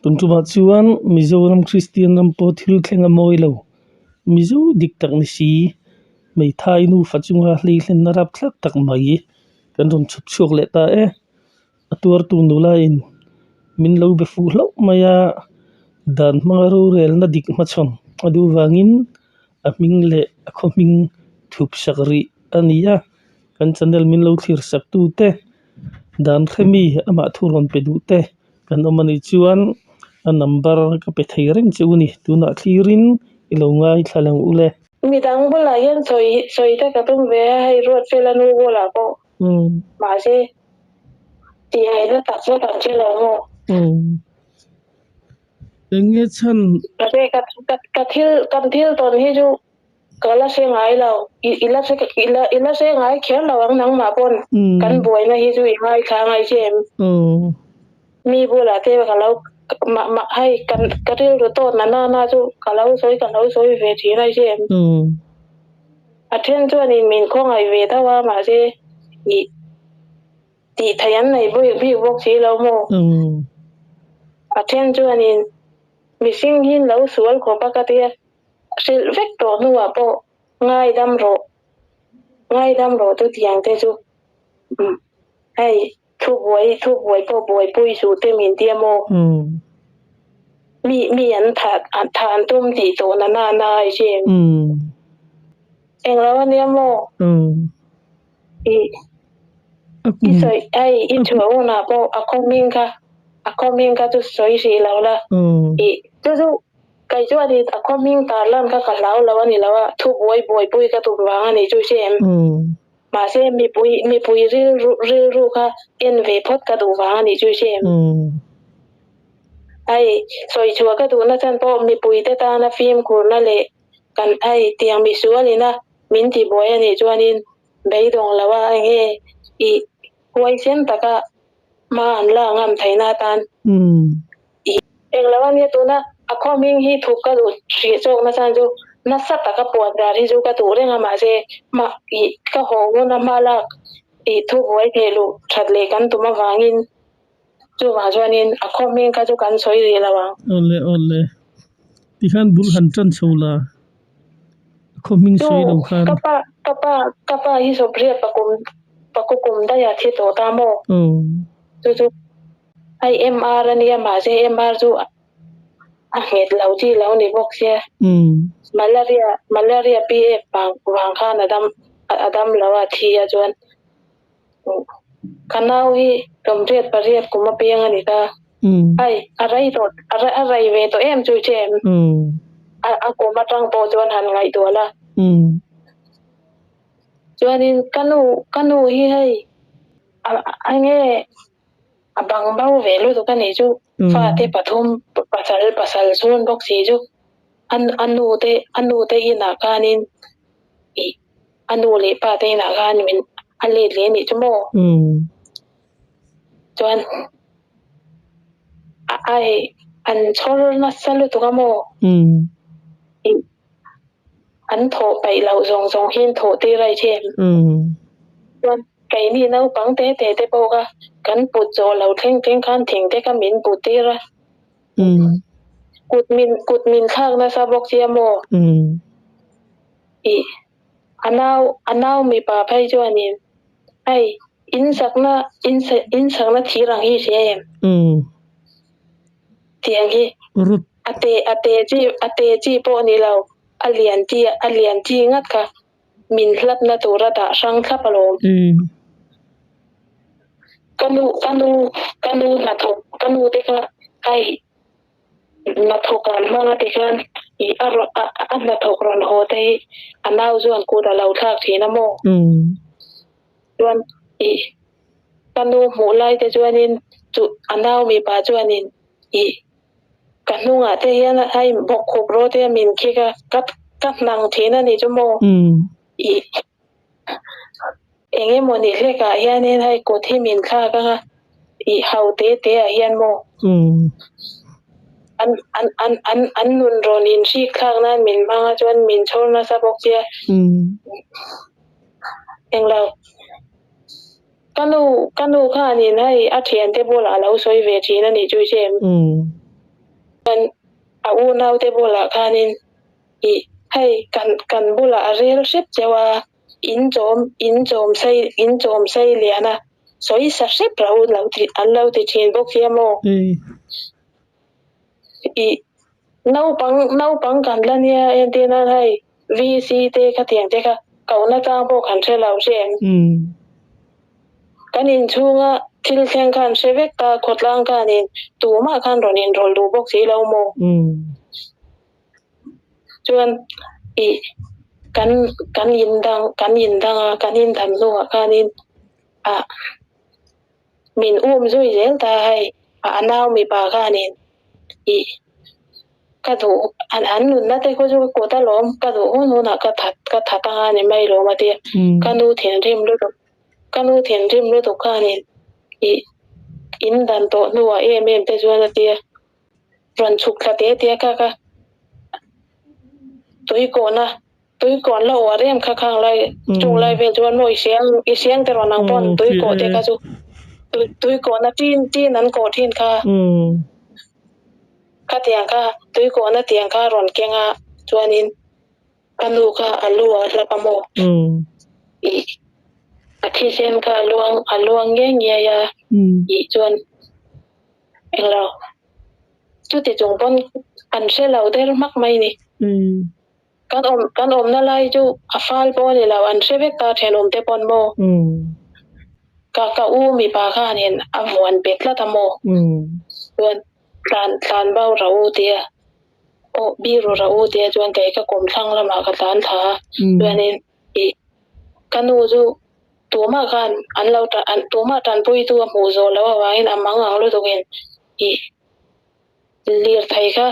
Tun tumah chuan Mizoram Kristian ram pawh thil thleng a mawi lo. Mizo dik tak ni si, hmeithai nufa chunga hleihlenna rapthlak tak mai kan rawn chhuk chhuak leh ta e. A tuartu nulain min lo be fuh hlauh mai a, dan hmanga rorelna dik hmachhawn a duh vangin a hming leh a khaw hming thup sak rih a ni a. Kan channel min lo thlir sak tu te, dan hre mi amah thu rawn pe duh te kan awm a nih chuan a number ka pe thei reng che u ni. Tunah thlirin i lo ngaithla lang u le. Midang bulah hian sawi sawi te ka tum ve a, hei Ruatfela nu bulah pawh mahse tihhaihna tak chu kan hre lo maw? Eng nge chhan? Mahse ka thil kan thil tawn hi chu Ka la hre ngai lo, i la hre i la i la hre ngai kher lo ang nangmah pawn kan buaina hi chu i ngaithla ngai che em? Mi bulah te ka lo mah mah hei kan ka rilru tawt na na na chu ka lo sawi ka lo sawi ve thin ai che em? A then chuanin min khawngaih ve tho a mahse i tih theih an nei bik bawk si lo maw? A then chuanin mihring hi lo sual khawp a ka tia. Hrilh vek tawh hnuah pawh ngaidam rawh, ngaidam rawh chu tiang te chu hei thubuai thubuai pawh buaipui suh te min tia maw? Mi mi an thah thah an tum tih tawh na na na ai che em? Englo ania maw? I i sawi hei i chhuah hunah pawh a khaw hming kha a khaw hming kha chu sawi hrih lo la i chu chu Kei chuanin a khaw hming tar lan kha ka hlau lo a ni lo a, thu buai buaipui ka tum vang a nih chu hre em? Mahse mipui mipui rilru rilru kha en ve phawt ka duh vang a nih chu hre em? Hei, sawi chhuah ka duhna chhan pawh mipuite tana fimkhurna leh kan hei tiang misualina min tibuai a nih chuanin beidawng lo a enge i huaisen taka hma an la ngam theihna atan I englo a nia tuna a khaw hming hi thup ka duh hrih chawk nasa chu nasa taka puan dar hi chu ka duh reng a mahse mah i ka haw hun a hma lak i thu buai thei luh that leh kan tum avangin chuvang chuanin a khaw hming kha chu kan sawi rih lo ang. Awle awle tikhan bul han tan chho la a khaw hming sawi lo khan. Ka pa ka pa ka pa hi sawpriat pakum pakukum daih a thi tawh ta maw? Chu chu. Hei MR a nia mahse MR chu a nghet lo chi lo ni bawk sia. Malaria malaria PF vang vang khan a dam a dam lo a thi a chuan ka nau hi tumriat pariat kum a piang a ni ta. Hei a rei tawh a rei ve tawh em chu che em? A kum atang pawh chuan han ngaihtuah la. Chuanin ka nu ka nu hi hei a nge A bang bo ve lutuk a nih chu fate pathum pasal pasal chhun bawk si chu a nu te a nu te inah khanin ih a nu leh pa te inah khan min a let leh a nih chu maw chuan a ai an chhawr nasa lutuk a maw ih an thawh peih loh zawng zawng hi an thawh tir a i thiam chuan. Keini naupang te te te pawh kha kan put zawh lo thleng thleng khan thing te kha min put tir a. Kut min kut min thlak nasa bawk sia maw? Ih a nau a nau mipa phei chuanin hei in sakna in in sakna thir ang hi hria em? Tiang hi a te a te chi a te chi pawh ni lo a lian chi a lian chi ngat kha. Min hlapna tura dah hrang thlap alawm. Ka nu ka nu ka nu hnathawk ka nu te kha hei hnathawk an hmang a tikhan ih a rawn a a hnathawk rawn haw te hi a nau chuan kut a lo thlak thin a maw? Chuan ih ka nu hmuh lai te chuanin chu a nau mipa chuanin ih Ka hnungah te hian hei bawkkhup rawh te min khik a, ka ka hnang thin a nih chu maw? Ih eng emaw ni hlekah hianin hei kut hi min thlak ang a, ih ho te te ah hian maw? An an an an an nun rawn inhrik thlak nan min hmang a chuan min chhawr nasa bawk sia. Englo. Ka nu, ka nu khanin hei a thiante bulah a lo sawi ve thin a nih chu i hre em? A unaute bulah khanin ih hei kan kan bulah a rel hrep cheu a, in chawm in chawm sei in chawm sei lian a, sawi sa hrep ro lo ti an lo ti thin bawk sia maw? Ih naupang naupang kan la nia entir nan hei VC te khatiang te kha kohna chang pawh kan hre lo hre em? Kan inchhunga thil thleng khan hre vek ta, khawtlang khanin tumah khan rawn inrawlh duh bawk si lo maw? Chuan ih kan kan indang kan indang a, kan indam hnuah khanin ah min um zui zel ta hei a nau mipa khanin ih Ka duh an an nunna te khaw chu ka kut alawm, ka duh hun hunah ka that ka that anga ni mai lawm a ti a. Ka nu thinrim lutuk ka nu thinrim lutuk khanin ih in dan tawh hnuah em em te chuan a ti a. Rawn chhuk thla te te a kha ka tui kawhna tui kawn la uar em kha khang lai chung lai vel chuan maw i siang i siang te rawn ang pawn tui kawh te kha chu tui kawhna tin tin an kawh thin kha. Khatiang kha tuikawhna tiang kha rawn keng a, chuanin ka nu kha a lu a hlap a maw? Ih, a thisen kha a luang a luang ngiai ngiai a, ih chuan englo chuti chung pawn an hre lo der hmak mai ni. Kan awm kan awmna lai chu a fal pawh a ni lo, an hre vek ta thenawm te pawn maw? Ka ka u mipa khanin a vuan pe tlat a maw? Chuan tlan tlan bo rah u tia aw biru rah u tia chuan kei ka kawm thlang lamah ka tlan thla a, chuanin ih ka nu chu tumah khan an lo an tumah tanpuitu a hmuh zawh loh avangin a mang ang lutukin ih lirthei kha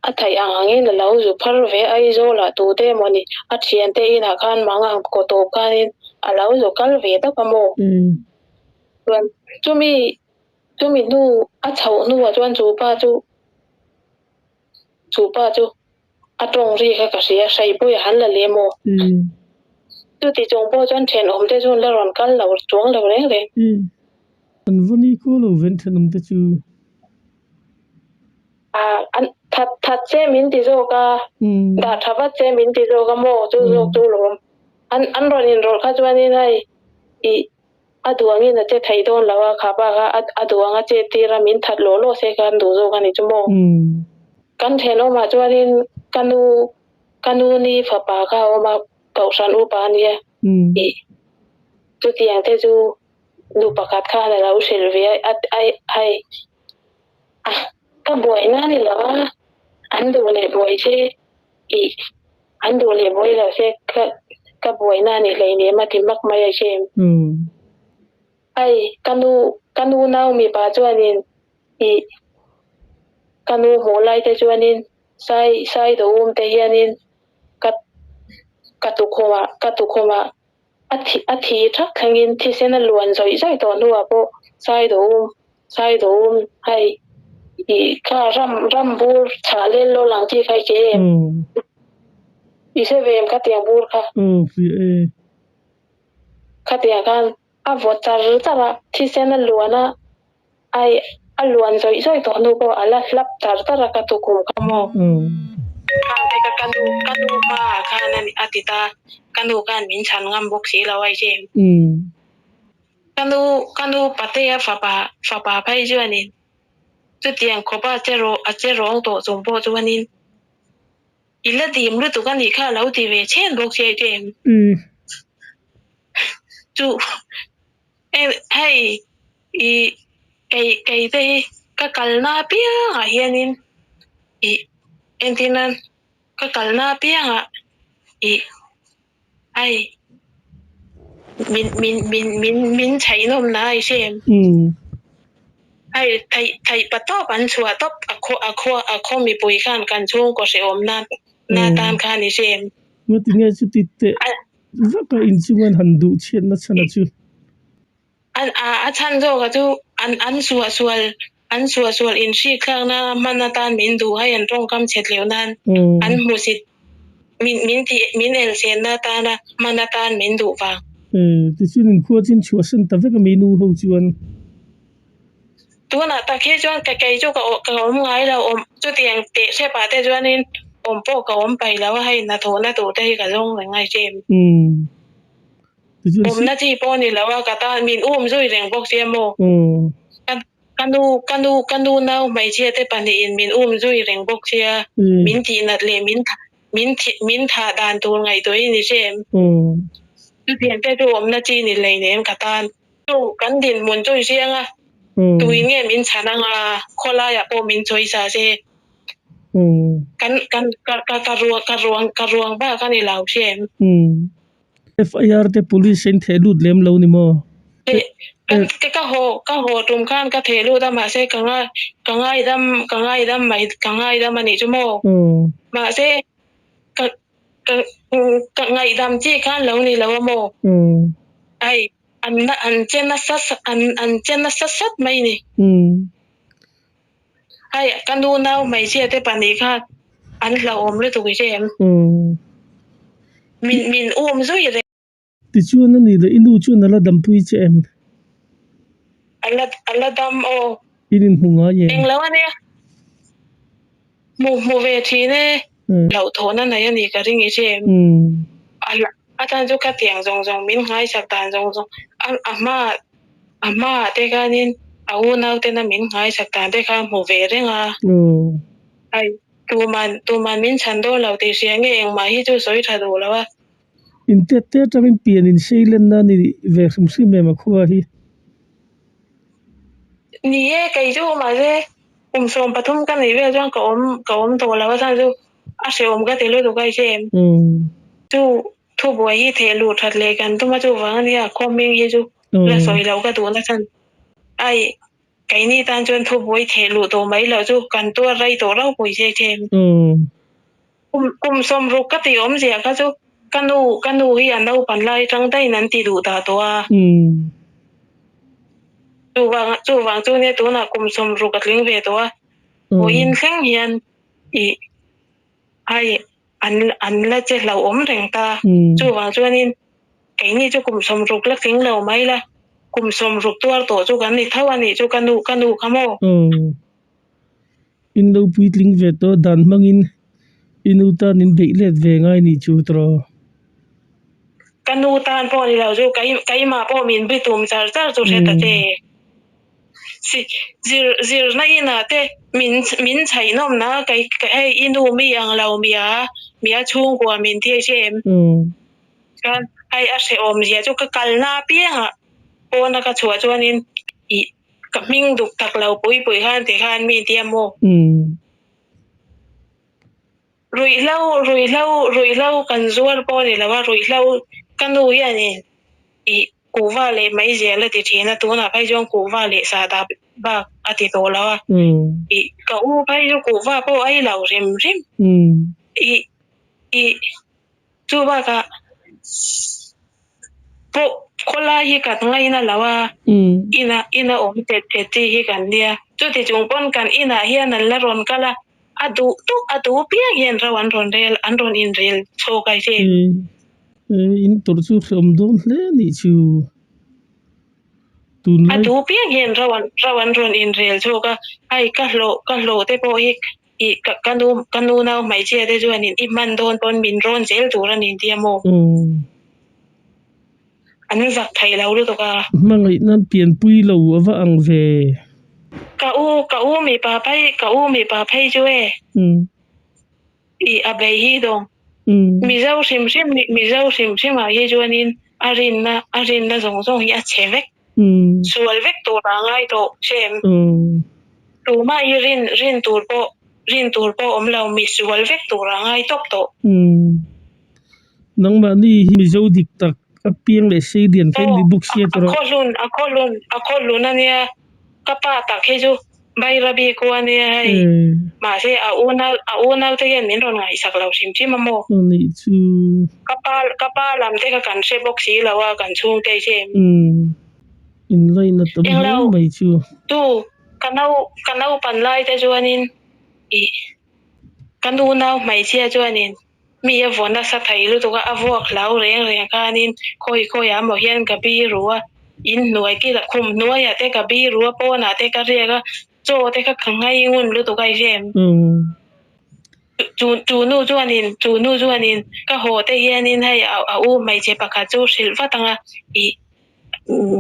A theih ang angin a lo zu phar ve Aizawlah tute emawni a thiante inah khan mang ang kaw tawp khanin a lo zu kal ve tawp a maw? Chuan chumi chumi hnu a chhoh hnuah chuan chu pa chu chu pa chu a tawng ri kha ka hria hreipui a han la leh maw? Chuti chung pawh chuan thenawmte chu an la rawn kal lo chuang lo reng reng. An va ni kual lo ven thenawmte chu. An that that che min ti zawk a, dah tha vat che min ti zawk a maw chu zawk chu lawm. An an rawn inrawlh kha chuanin hei ih a duh angin a che thei dawn lo a, kha pa kha a duh ang a chet tir a min that law law se kha an duh zawk a ni chu maw. Kan thenawmah chuanin ka nu ka nu ni fapa kha a awm a, Kohhran upa a nia ih chutiang te chu nu pakhat khan a lo hrilh ve a hei Ka buaina a ni lo a, an duh leh buai se ih an duh leh buai lo se ka ka buaina a ni hleinem a ti mak mai a hre. Ai ka nu ka nu nau mipa chuanin ih ka nu hmuh lai te chuanin sai sai duhawm te hianin ka ka tukhumah ka tukhumah A thi a thi thak thlengin thisen a luan zawih zawih tawh hnuah pawh Saidoum Saidoum hei ih kha ram ram bur chhah lel law lang chi kha i che em? I hre ve em khatiang bur kha? Aw hria e. Khatiang khan a vaw char char a, thisen a luan a, ai a luan zawih zawih tawh hnu pawh a la hlap char char a ka tukum kha maw. Khang te kha ka nu ka nu hmaah khan a a ti ta, ka nu khan min chhan ngam bawk si lo a i hre em. Ka nu ka nu patea fapa fapa phei chuanin chutiang khawpa che rawh a che rawng tawh chung pawh chuanin i la dim lutuk a nih kha a lo ti ve chhen bawk si a i hre em. Chu hei Ih, kei kei te hi ka kalna apiangah hianin ih entirna ka kalna apiangah ih ai min min min min min chhaihnawmna a i hre em? Ai theih theih pa tawp an chhuah tawp a khaw a khaw a khaw mipui khan kan chhungkaw hrehawmna na tan khan i hre em? Ngatinge chuti teh vaka inchunga han duh chhiatna chhan a chu? A chhan zawk a chu an an suahsual an suahsual inhrik thlakna hman atan min duh hai an tawngkam chhe tleuh nan an hmusit min min tih min elchenna atana hman atan min duh vang. Tichuan inkhua chin chhuahsan ta vek a mi nu ho chuan. Tunah tak hi chuan ka kei chu ka ka awm ngai lo awm chutiang teh hrep ah te chuanin awm pawh ka awm paih lo a hei hnathawhna tur te hi ka zawng reng a hre em. Awmna chi pawh ni lo a ka tan min um zui reng bawk sia maw. Ka ka nu ka nu ka nu nau hmeichhia te pahnihin min um zui reng bawk sia min tihnat leh min min min thah dan tur ngaihtuahin i hre em. Chutiang te chu awmna chi ni hleinem ka tan. Chu kan dinhmun chu i hriang a, tuin nge min chhan anga khawlaiah pawh min chawi sa se. Kan kan ka ka ka ruang ka ruang ka ruang bak a ni lo hre em. FIR te police in theh lut lem lo ni maw? Ka ka haw ka haw tum khan ka theh lut a mahse ka ngai ka ngaidam ka ngaidam mai ka ngaidam a nih chu maw? Mahse ka ka ka ngaihdam chi khan lo ni lo a maw? Ai an an che nasa an an che nasa sat mai ni. Hei ka nu nau hmeichhia te pahnih kha an hlauhawm lutuk i hre em? Min min um zui reng. Tichuan a nih leh i nu chuan a la dampui che em? A la a la dam aw. In inhmu ngai em? Englo a nia. Hmu hmu ve thin e. Hlauhthawhna nei a nih ka ring i hre em? A a tan chu khatiang zawng zawng min nghaisak dan zawng zawng a a hma a hmaah te khanin a unau tena min nghaisak dan te kha a hmu ve reng a. Ai tuman tuman min chhan dawn lo tih hria nge engmah hi chu sawi tha duh lo a. Intet te atangin pian in seilenna a ni ve hrim hrim em a khua hi. Ni e, kei chu mahse kum 13 ka neih vel chuan ka awm ka awm tawh lo a chhan chu a hrehawm ka ti lutuk a i hre em? Chu thubuai hi theh luh that leh kan tum a chuvang a nia khaw hming hi chu la sawi loh ka duhna chhan ai keini tan chuan thubuai theh luh tawh mai loh chu kan tuar rei tawh ropui che che em? Kum kum 60 ka tih awmzia kha chu ka nu ka nu hi a naupan lai atang daihin an ti duh dah tawh a. Chuvang chuvang chu nia tunah kum 60 a tling ve tawh a. Vawiin thleng hian ih ai an an la che hlauhawm reng ta. Chuvang chuanin keini chu kum 60 la tling lo mai la kum 60 tuar tawh chu kan ni tho a nih chu ka nu ka nu kha maw. In lo puitling ve tawh dan hmangin i nu tan in beih let ve ngai nih chu tawh. Ka nu tan pawh ni lo chu keimah pawh min bi tum char char chu hre ta che. Si zir zirna inah te min min chhaihnawm na kei hei i nu mi ang lo mia mia chhungkua min ti hre em. Chuan hei a hrehawm zia chu ka kalna apiangah pawna ka chhuah chuanin ih Ka hming duk tak lo pui pui khan ti khan mi tia maw? Ruihhlo, ruihhlo, ruihhlo kan zuar pawh a ni lo a, ruihhlo ka nu hianin ih kuhva leh meizial a ti thin a, tunah phei chuan kuhva leh sahdah bak a ti tawh lo a, ih ka u phei chu kuhva pawh a ei lo hrim hrim, ih ih chu bakah Pawh khawlai hi kan ngaina lo a, inah ina awm tet tet chi hi kan nia. Chuti chung pawn kan inah hian an la rawn kal a, a duh tuk a duh piang hian ro an rawn rel an rawn inrel chhawk ai che. In tawrh chu hrehawm dawn hle nih chu. A duh piang hian ro an ro an rawn inrel chhawk a, hei ka hlawh ka hlawh te pawh hi I ka ka nu ka nu nau hmeichhia te chuanin i hman dawn pawn min rawn zel tur a ni tia maw? An zak thei lo lutuk a. Hmangaih nan pianpui lo a va ang ve. Ka u ka u mipa phei ka u mipa phei chu e. I a bei hi dawng. Mizo hrim hrim Mizo hrim hrim ah hi chuanin a rinna a rinna zawng zawng hi a chhe vek. Sual vek tur a ngai tawh chem. Tumah hi rin rin tur pawh rin tur pawh awm lo mi sual vek tur a ngai tawp tawh. Nangmahni hi Mizo dik tak a piang leh sei lian kha in ni bawk sia tawh rawh. A khawhlun a khawhlun a khawhlun a nia ka pa tak hi chu Bairabi khu a nia hei mahse a unau a unau te hian min rawn ngaihsak lo hrim hrim a maw. Anih chu. Ka pa ka pa lam te kha kan hre bawk si lo a kan chhungte hi em. In laina tam hle mai chu. Tu ka nau ka naupan lai te chuanin ih ka nu nau hmeichhia chuanin mi a vaw nasa thei lutuk a a vuak hlau reng reng khanin khawi khawiah maw hian ka biru a. In hnuai kila khum hnuaiah te ka biru a pawnah te ka riak a chaw te kha ka ngai ngun lutuk a i hre em? Chu chu nu chuanin chu nu chuanin ka haw te hianin hei a u hmeichhe pakhat chu hrilh vat ang a ih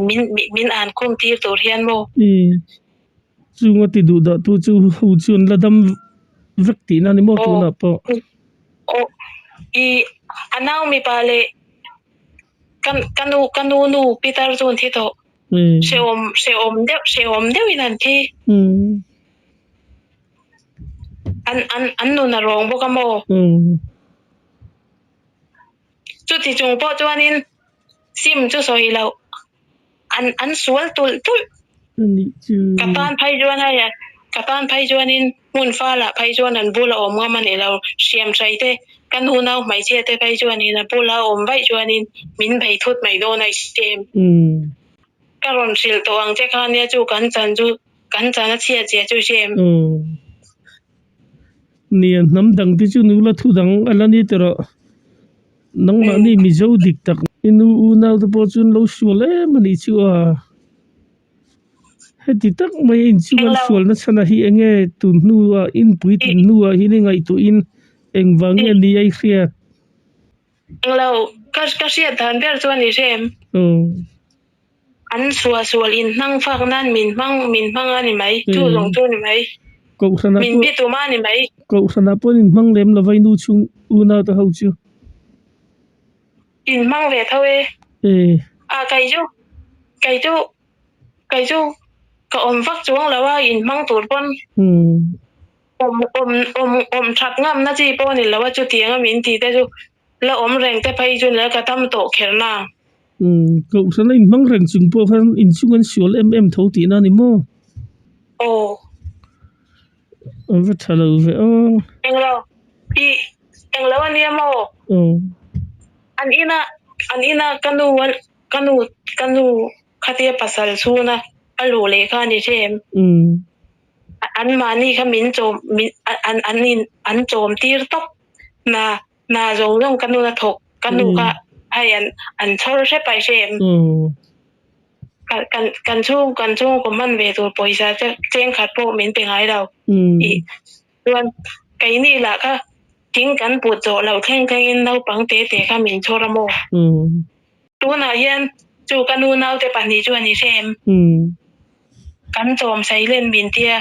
min min an khum tir tur hian maw? Chunga ti duh dah tu chu ho chu an la dam vek tihna a ni maw tunah pawh? Aw ih a nau mipa leh Ka ka nu ka nu nu Peter chu an thi tawh. Hrehawm hrehawm deuh hrehawm deuhin an thi. An an an nun a rawng bawk a maw? Chuti chung pawh chuanin sim chu sawi loh an an sual tulh tulh. Ka tan phei chuan hei ka tan phei chuanin hmun falah phei chuan an bula awm ngam a ni lo. Hriamhrai te ka nu nau hmeichhia te phei chuanin a bula awm vaih chuanin min bei thut mai dawn a i hriam. Ka rawn hrilh tawh ang che kha nia chu kan chan chu kan chan a chhiat zia chu i hriam. Nia hnam dang te chu nula thu dang a la ni tawh rawh. Nangmahni Mizo dik tak i nu unau te pawh chu an lo sual em a nih chu a. Heti tak mai a inchung an sualna chhan ah hi eng nge tun hnuah inpuitlin hnuah hian i ngaihtuahin engvang nge ni a i hriat? Englo, ka ka hriat dan ber chuan i hre em? An sual sual in hmang fak nan min hmang min hmang a ni mai, chu zawng chu a ni mai. Kohhranah Min pawh bitum a ni mai. Kohhranah pawh in hmang lem lo va i nu chhung unau te ho chu. In hmang ve tho e. A kei chu kei chu kei chu ka awm vak chuang lo a in hmang tur pawn awm awm awm awm that ngam na chi pawh a ni lo a chutiang a min ti te chu la awm reng te phei chu ni la ka tam tawh kher na. Kohhran a in hmang reng chung pawh khan in chung an sual em em tho tihna a ni maw? Aw. A va tha lo ve aw. Englo i englo a nia maw? Aw. An ina an ina ka nu ka nu ka nu khatia pasal chhuna a luh leh kha a ni hre em? An mahni kha min chawm min an an in an chawm tir tawp na na zawng zawng ka nu na thawk ka nu kha hei an an chhawr hrep a i hre em? Kan kan chhung kan chhungkaw hman ve tur pawisa che cheng khat pawh min pe ngai lo. Ih chuan keini lah kha thing kan put zawh loh thleng thlengin naupang te te kha min chhawr a maw? Tunah hian chu ka nu naute pahnih chu a ni hre em? Kan chawm sailen min tia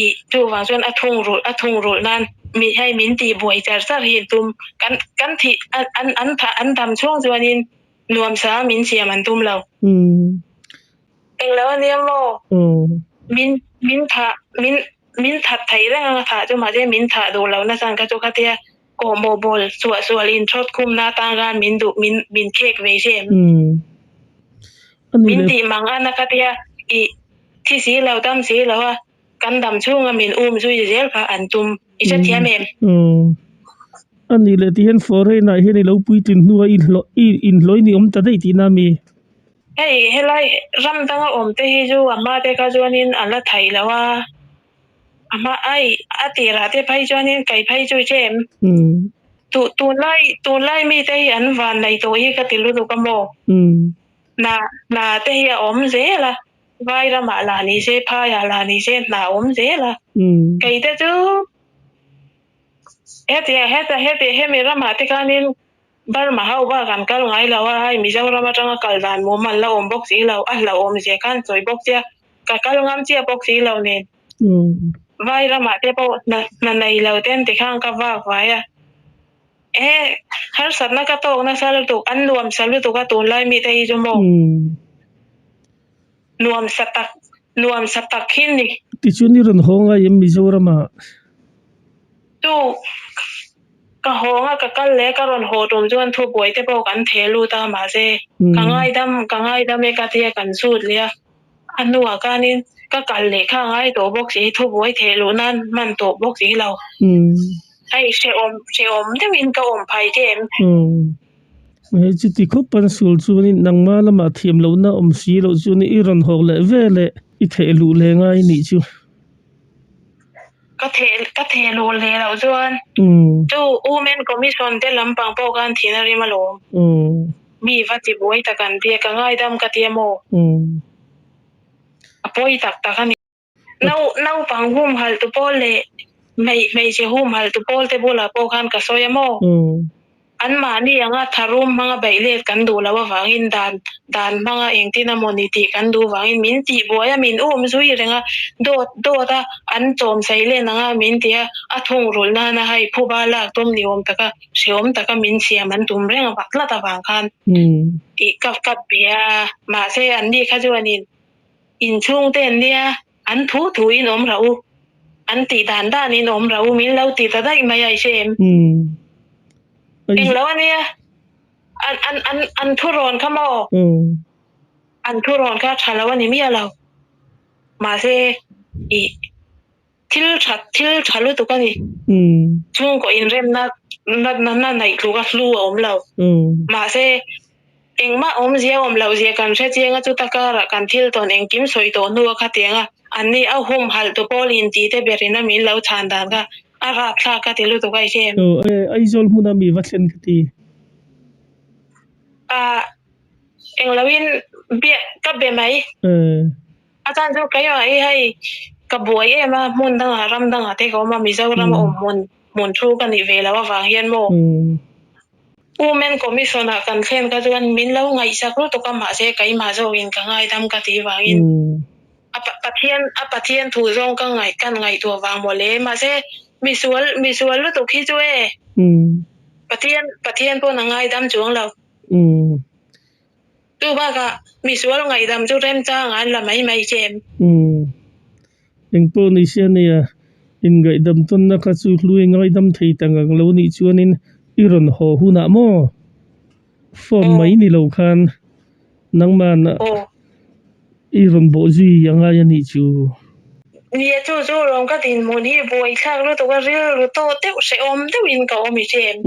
ih chuvang chuan a thungrulh a thungrulh nan mi hei min tih buai char char hi an tum. Kan kan thih an an an dam chhung chuanin Nuamsa min siam an tum lo. Englo a nia maw? Min min thah min min that thei reng anga thah chu mahse min thah duh lo nasa an kha chu khatia kawhmawh bawl suah sual in thawt khumna atan khan min duh min min khek ve si em? Min tih mang ana khatia ih thi si lo dam si lo a Kan dam chhunga min um zui zel kha an tum i hrethiam em? A nih leh tihian foreign ah hian i lo puitlin hnuah i hlawh i inhlawih ni awm ta daih tihna mi? Hei helai ram danga awm te hi chu a hma te kha chuanin an la thaih lo a, a hma ai a tirah te phei chuanin kai phei chu i hre em? Tunlai tunlai mite hi an van nei tawh hi ka ti lutuk a maw? Hna hna te hi a awm zel a. Vai ramah lah ni se, phaiah lah ni se hna a awm zel a. Kei te chu hetiang heta heti hemi ramah te khanin Burma ho bak an kal ngai lo a, hei Mizoram atanga kal dan mum an la awm bawk si lo, a hlauhawm zia khan sawi bawk sia, ka kal ngam chiah bawk si lo nen. Vai ramah te pawh hna hna nei lo ten tikhan ka vak vai a. E harsatna ka tawk nasa lutuk, an nuamsa lutuk a tunlai mite hi chu maw. Nuamsa tak, nuamsa tak hi ni. Tichuan i rawn haw ngai em Mizoramah? Chu, ka haw nga ka kal leh ka rawn haw tum chuan thubuai te pawh kan theh lut a mahse ka ngaidam, ka ngaidam e ka tia kan sut leh a, a hnuah khanin ka kal leh kha ngai tawh bawk si, thubuai theh luh nan hman tawh bawk si lo. Hei hrehawm, hrehawm deuhin ka awm phai che em? Hei chuti khawp an sul chuanin nangma lamah thiam lohna awm si loh chuan i rawn hawk leh ve leh i theh luh leh ngai nih chu. Ka theh ka theh luh leh loh chuan chu Women Commission te lampang pawh khan thihna rim alawm. Mi va ti buai tak an tia ka ngaidam ka tia maw? A pawi tak tak a ni. Naupang humhalh tu pawl leh hmeichhe humhalh tu pawl te bulah pawh khan ka sawi a maw? Anmahni anga tharum hmanga beih let kan duh loh avangin dan dan hmanga engtin a mawni tih kan duh vangin min tih buai a, min um zui reng a, dawt dawt a an chawm saih len anga min ti a, a thungrulh nana hei phuba lak tum ni awm taka hreawm taka min siam an tum reng avang tlat avang khan tih ka ka bia a, mahse anni kha chuanin inchhungte an nia an thu thu in awm rah u, an tih dan dan in awm rah u min lo ti ta daih mai a i hre em? Englo a nia an an an an thurawn kha maw? An thurawn kha tha lo a ni miah lo mahse ih. Thil tha thil tha lutuk a ni. Chhungkaw inremna na na naih tluk a hlu a awm lo. Mahse, engmah awmzia awm loh zia kan hre chiang a, chuta karah kan thil tawn engkim sawi tawh hnu a khatiang a, anni a humhalh tu pawl inti te berin a min lo chhan dan kha a rapthlak ka ti lutuk a i hre em? Aw, Aizawl hmuna mi va thlen ka ti. Ah, engloin biak ka be mai. A chan chu keimah hi hei ka buai em a, hmun dangah ram dangah te ka awm a, Mizoram a awm hmun hmun thu ka nih ve loh avang hian maw Women Commission ah kan thlen kha chuan min lo ngaihsak lutuk a, mahse keimah zawkin ka ngaidam ka tih vangin a Pathian a Pathian thu zawng ka ngaih kan ngaihtuah vang mawle, mahse misual misual lutuk hi chu e Pathian Pathian pawn a ngaidam chuang lo. Chu bakah misual ngaihdam chu remchang an la mai mai che em? Umm. Engpawh ni se ania, inngaihdam tawnna kha chu hlui ngaidam thei ta ngang lo nih chuanin i rawn haw hunah maw? Form mai ni lo khan nangmahna i rawn bawh zui a ngai a nih chu. Nia chu chu rawng ka dinhmun hi buaithlak lutuk a rilru tawh deuh hrehawm deuhin ka awm i hre em?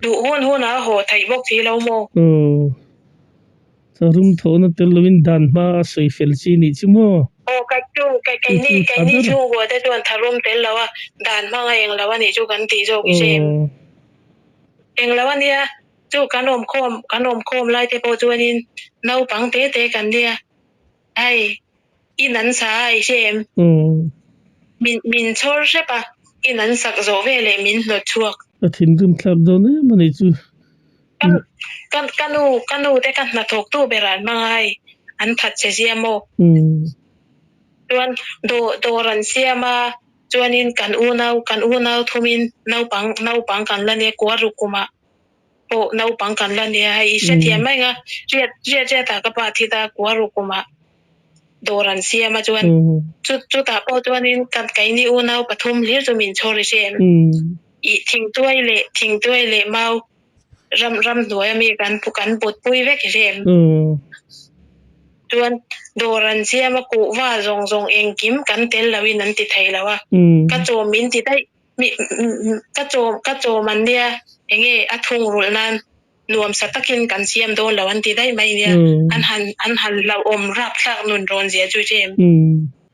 Duh hun hun a haw theih bawk si lo maw? Aw, tharum thawhna tel loin dan hma a sawi fel chi nih chu maw? Aw, kai chu, kai keini, keini chhungkua te chuan tharum tel lo a, dan hmang a eng lo a nih chu kan tih zawk i hre em? Eng lo a nia, chu kan awm khawm, kan awm khawm lai te pawh chuanin naupang te te kan nia, hei in an sa a i hre em? Min min chhawr hrep a, in an sak zawh veleh min hnawt chhuak. A thinrim thlak dawn em a nih chu. Ka ka ka nu ka nu te ka hnathawk tu berah an hmang a hei an that che zia maw? Chuan dawh dawr an siam a, chuanin kan unau kan unau thumin naupang naupang kan la nia kua ruk kumah pawh naupang kan la nia hei i hrethiam mai ang a, riat riat riatah ka pa thi ta kua ruk kumah dawr an siam a chuan chu chutah pawh chuanin kan keini unau pathum hlir chu min chhawr i hre em? Ih thingtuai leh thingtuai leh mau ram ramhnuai ami kan kan putpui vek i hre em? Chuan dawr an siam a kuhva zawng zawng engkim kan tel loin an ti thei lo a, ka chawm min ti daih. Mi ka chawm ka chawm an nia enge a thungrulh nan nuam sa takin kan siam dawn lo an ti daih mai nia an han an han hlauhawm rapthlak nun rawn zia chu che em.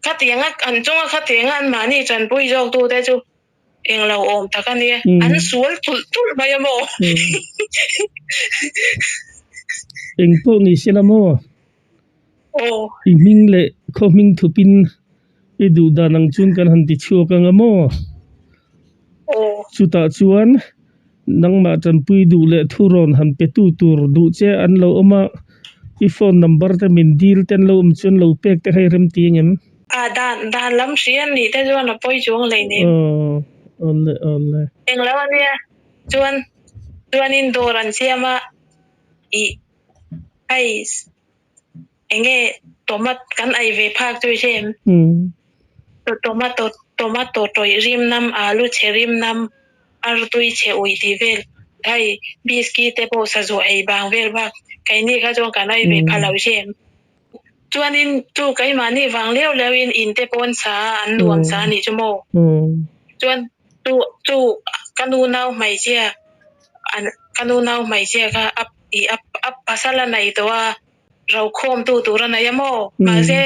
Khatianga an chunga khatianga an mahni chanpui zawk tu te chu englo awm tak a nia an sual tulh tulh mai a maw. Engpawh ni se la maw? I hming leh khaw hming thupin i duh dan ang chuan kan han ti chhuak ang a maw? Chutah chuan nangmah tanpui duh leh thurawn han pe tu tur duh che an lo awm a, i phone number te min dil te an lo awm chuan lo pek te kha i rem ti ang em? A dan dan lam hri an nih te chuan a pawi chuang hleinem. Aw, awle awle. Englo ania, chuan chuanin dawr an siam a, ih. Hei enge tomat kan ei ve phak chu i hre em? Tomato tomato tawih rim nam alu chhe rim nam artui chhe uih tih vel hei biscuit te pawh sazuah ei bang vel bak keini kha chuan kan ei ve pha lo i hre em? Chuanin chu keimahni vang leu leuin in te pawn sa a an nuam sa a nih chu maw? Chuan chu chu ka nu nau hmeichhia an ka nu nau hmeichhia kha a ih a a pasal a nei tawh a rokhawm tu tur a nei a maw mahse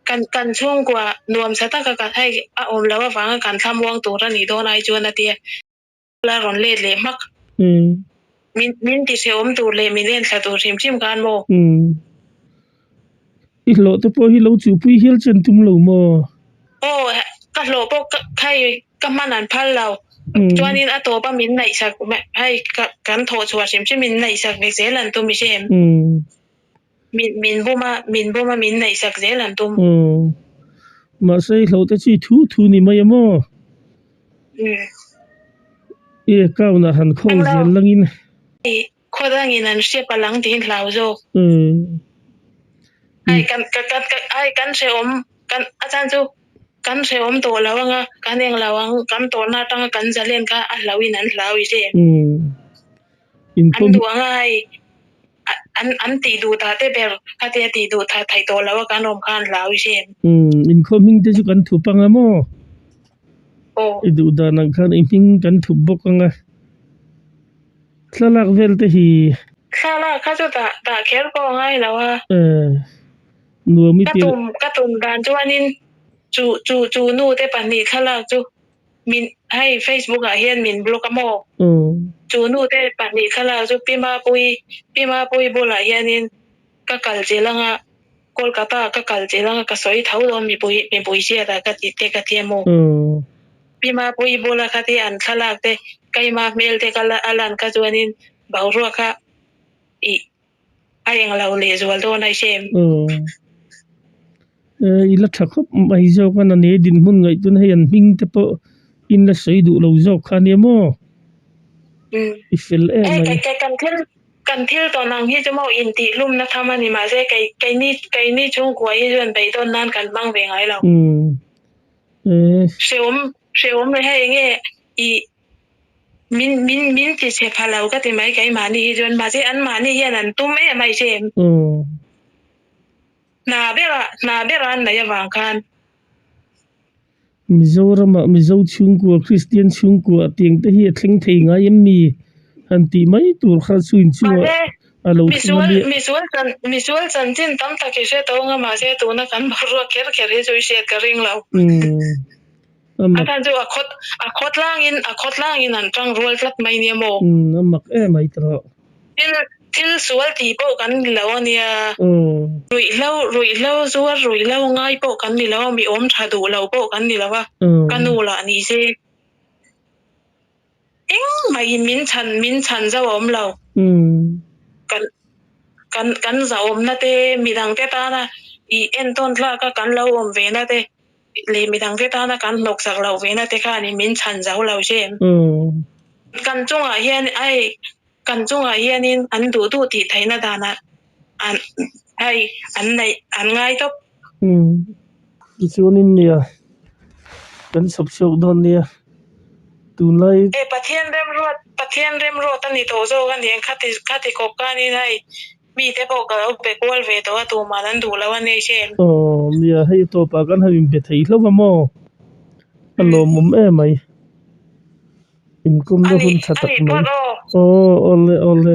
kan kan chhungkua nuamsa taka kan hei a awm loh avanga kan thlamuang tur a nih dawn ai chuan a tia la rawn let leh hmak. Min min ti hrehawm tur leh min enthla tur hrim hrim khan maw? Umm. I hlawh te pawh hi lo chuhpui hial chen tum lo maw? Aw, ka hlawh pawh ka hei ka hman an phal lo. Chuanin a tawp a min naihsak hei kan thawh chhuah hrim hrim min naihsak vek zel an tum i hre em? Min min bum a, min bum a min naihsak zel an tum. Aw, mahse i hlawh te chu i thu thu ni mai a maw? I account ah han khawl zel langin. Khaw dangin an hre palh ang tiin hlau zawk. Ai kan ka ka ka ai kan hrehawm kan a chan chu kan hrehawm tawh lo anga kan eng lo ang kan tawrhna atanga kan zalen kha a hlauhin an hlau i hre. An duh anga hei an an tih duh ta te ber khatia tih duh tha theih tawh lo a kan awm kha an hlau i hre. Inkhawm hming te chu kan thup anga maw? I duh dan ang khan i hming kan thup bawk anga. Thlalak vel te hi. Thlalak kha chu dah dah kher pawh a ngai lo a. Nuam i ti. Ka tum ka tum dan chuanin chu chu chu nu te pahnih thlalak chu min hei Facebook ah hian min block a maw? Chu nu te pahnih thlalak chu Pi Mapuii Pi Mapuii bulah hianin ka kal chilh anga Kolkata ah ka kal chilh anga ka sawi tho dawn mipui mipui hriat ah ka ti te ka ti a maw? Pi Mapuii bula kha te an thlalak te keima hmel te ka a lan kha chuanin boruak kha ih a englo lehzual dawn a i hre em? I la tha khawp mai zawk a nane dinhmun ngaihtuahna hei an hming te pawh in la sawi duh lo zawk kha ania maw? I fel em mai. Kan thil kan thil tawn ang hi chu maw intihlumna tham a ni mahse kei keini keini chhungkua hi chuan beidawn nan kan hmang ve ngai lo. Hrehawm hrehawm leh hei enge i Min min min ti chhe pha lo ka ti mai keimahni hi chuan mahse anmahni hian an tum em a i hre em? Hna berah hna berah an neih avang khan. Mizoramah Mizo chhungkua Kristian chhungkua tiang te hi a thleng thei ngai em mi? Han tih mai tur kha chu inchungah a lo thleng a nia. Misual misual chanchin tam tak i hre tawng a mahse tuna kan boruak kher kher hi chu i hriat ka ring lo. A A khan chu a khawt a khawtlangin a khawtlangin an tang rual tlat mai nia maw? Umm a mak em ai tawh. Thil thil sual tih pawh kan ni lo a nia. Ruihhlo ruihhlo zuar ruihhlo ngai pawh kan ni lo a, mi awm tha duh lo pawh kan ni lo a, ka nu lah ni se engmahin min chhan min chhan zo a awm lo. Kan kan kan zahawmna te midangte tana ih entawn tlak a kan lo awm ve na te leh midang te tana kan hnawksak loh ve na te khan in min chhan zo lo che em? Kan chungah hian ai kan chungah hianin an duh duh tih theihna danah an ai an neih an ngai tawp. Tichuanin nia kan chhawp chhuak dawn nia tunlai. E Pathian remruat Pathian remruat a ni tawh zawk a nia khati khati kawp khanin hei Mite pawh ka lo be kual ve tawh a, tuman an duh lo a nei che em? Aw, nia, hei tawpah kan han inbe thei hlauh a maw? A lawmawm em mai. Inkawmna hun tha tak mai. Aw, awle, awle.